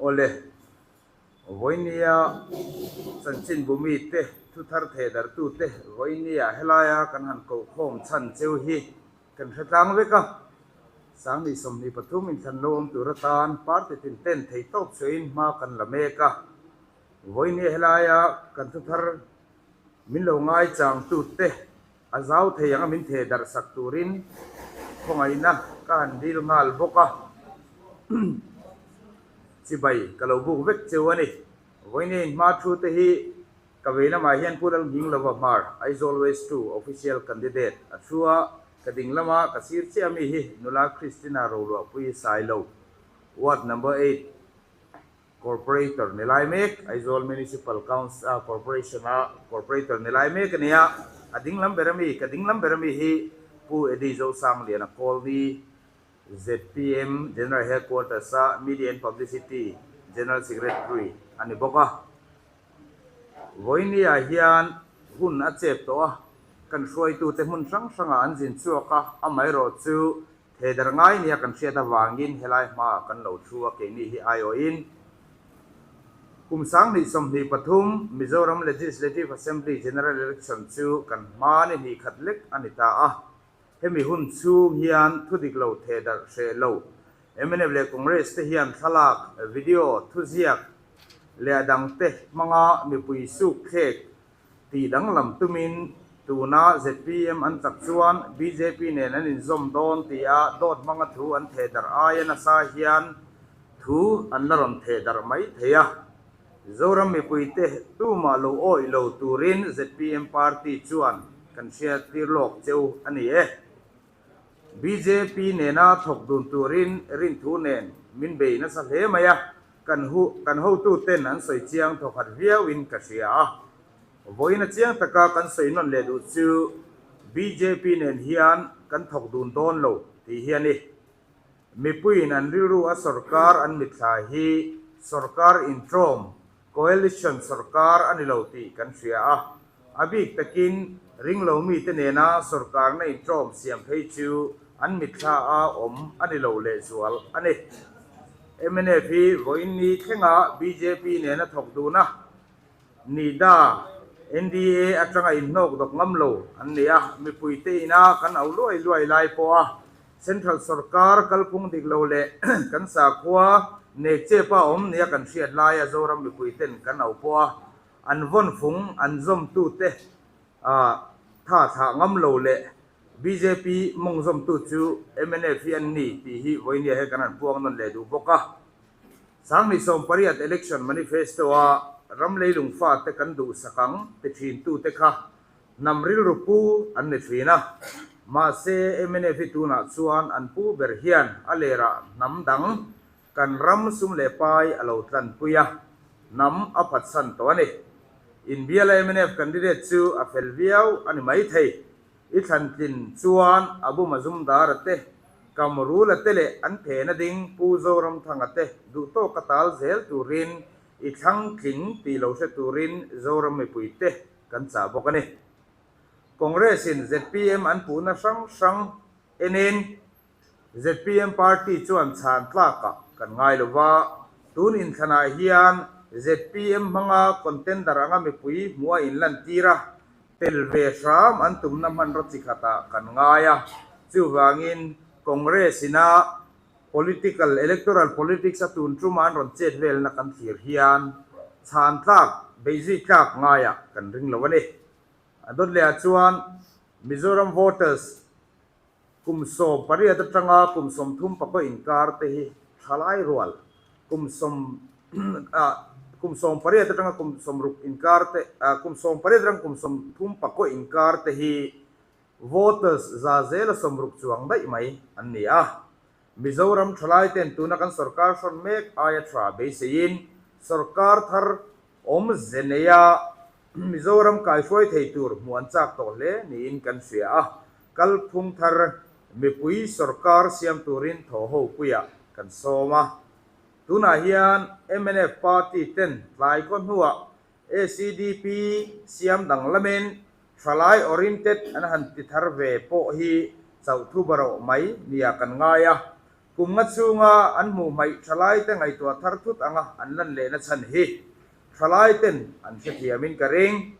Awle, vawinia chanchinbu mite, thuthar thehdarhtute vawinia helaia kan han kohkhawm chhan cheu hi kan hre tlang vek a. 2023 inthlan lo awm tur atan party tin ten theihtawp chhuahin hma kan la mek a. Vawinia helaia kan thuthar min lo ngaichangtute A zau thei anga min theh darh sak turin khawngaihna ka han dil nghal bawk a, chibai ka lo buk vek cheu a ni. Vawiin inhma thu te hi ka vei lamah hian Pu Lalnghinglova Hmar, Aizawl West 2 Official Candidate a thu a, ka ding lama ka sir chiah ami hi nula Christina Roluahpuii Sailo, Ward Number 8, Corporator ni lai mek, Aizawl Municipal Council Corporation-a Corporator ni lai mek a ni a. A ding lam ber ami, ka ding lam ber ami hi Pu Eddie Zosangliana Kawlni, zpm General Headquarters-a Media and Publicity General Secretary a ni bawk a. Vawinia hian hun a chep tawh a, kan hruaitute hmun hrang hrangah an zin chhuak a, amaherawh chu He dar ngai nia kan hriat avangin helai hmaah kan lo thu a, keini hi aiawhin kum 2023 Mizoram Legislative Assembly General Election chu kan hma ni hnih khat lek a ni ta a. Hemi hun chhung hian thu dik lo theh darh hreh lo mnf leh Congress te hian thlalak, video, thuziak leh a dangte hmanga mipui suk thlek Tih danglam tumin tuna zpm an chak chuan bjp nen an inzawm dawn tia dawt hmanga thu an theh darh aia nasa hian thu an la rawn theh darh mai thei a. Zoram mipuite tumah lo awih lo turin zpm party chuan kan hriattir lawk cheu a ni e. Bjp nena thawk dun turin rinthu nen min bei nasa hle mai a. Kan hu, kan hotuten an sawi chiang thawkhat viauin ka hria a. Vawiin a chiang taka kan sawi nawn leh duh chu bjp nen hian kan thawk dun dawn lo tih hi a ni. Mipuiin an rilru a sorkar an mitthla hi sorkar intrawm, coalition sorkar a ni lo tih kan hria a. A bik takin ringlo mite nena sorkarna intrawm siam phei chu an mitthla a awm a ni lo lehzual a ni. Mnf hi vawiin ni thlenga bjp nena thawk dun a, NIDA, NDA atanga inhnawk dawk ngam lo an ni a, mipuite ina kan au luai luai lai pawha Central sorkar kalphung dik lo leh kan sakhua nek chepa awm nia kan hriat laia Zoram mipuiten kan au pawha An vawn fung an zawmtute tha thlah ngam lo leh bjp mawng zawmtu chu mnf hi an ni tih hi vawinia he kan han puang nawn leh duh bawk a. 2018 election manifesto a ram leilung fate kan duhsak ang ti thintute kha hnam rilru pu an ni thin a. Mahse mnf hi tunah chuan an pu ber hian a lerah hnam dang Kan ram sum leh pai a lo tlanpui a, hnam a phatsan tawh a ni. Inbiala mnf candidate chu a fel viau a ni maithei. I thlantlin chuan Abu Mazumdar-a te, Kamrula te leh an phena ding Pu Zoramthanga te duhtawka tal zel turin i thlang tling tih lo hre turin Zoram mipuite kan chah bawk a ni. Congress-in zpm an puhna hrang hrang enin Zpm party chuan chhan tlakah kan ngai lo va, tun inthlanah hian zpm hmanga contender anga mipui hmuh a inlantir a, tel ve hram an tumna hmanraw chi khatah kan ngai a. Chuvangin Congress ina political, electoral politics a tun tuma an rawn chet velna kan thlir hian chhan tlak, beihzui tlak ngaiah kan ring lo a ni. A dawt lehah chuan Mizoram voters Kum 18 atanga kum 30 pakaw inkar te hi thalai rual, kum sawm kum 18 atanga kum 60 inkar te kum 18 atanga kum 30 pakaw inkar te hi voters 60% chuang daih mai an ni a. Mizoram thalai ten tuna kan sorkar hrawn mek aia tha beiseiin sorkar thar awmze neia Mizoram kaihruai thei tur hmuh an chak tawh hle niin kan hria a. Kalphung thar mipui sorkar siam turin thawhho puiah kan sawm a. Tunah hian mnf party ten tlai khaw hnuah ACDP siam danglamin thalai oriented an han ti thar ve pawh hi chauh thu barawh mai nia kan ngai a. Kum nga chhunga an hmuh hmaih thalaite ngaihtuah thar thut anga an lan lehna chhan hi thalaiten an hrethiamin ka ring.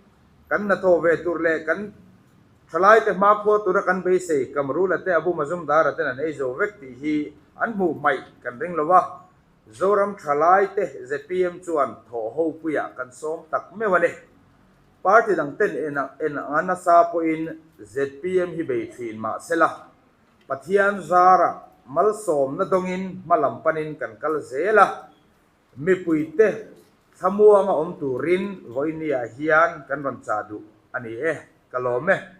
Kan hnathawh ve tur leh kan thalaite hmakhua tura kan beisei Kamrula te Abu Mazumdara ten an ei zo vek tih hi an hmuh hmaih kan ring lo a, Zoram thalaite zpm chuan thawh ho puiah kan sawm tak meuh a ni. Party dang ten en anga nasa pawhin zpm hi bei thin mah sela, Pathian zarah malsawmna dawngin hma lam panin kan kal zel a, mipuite thlamuanga awm turin vawinia hian kan rawn chah duh a ni e, ka lawm e.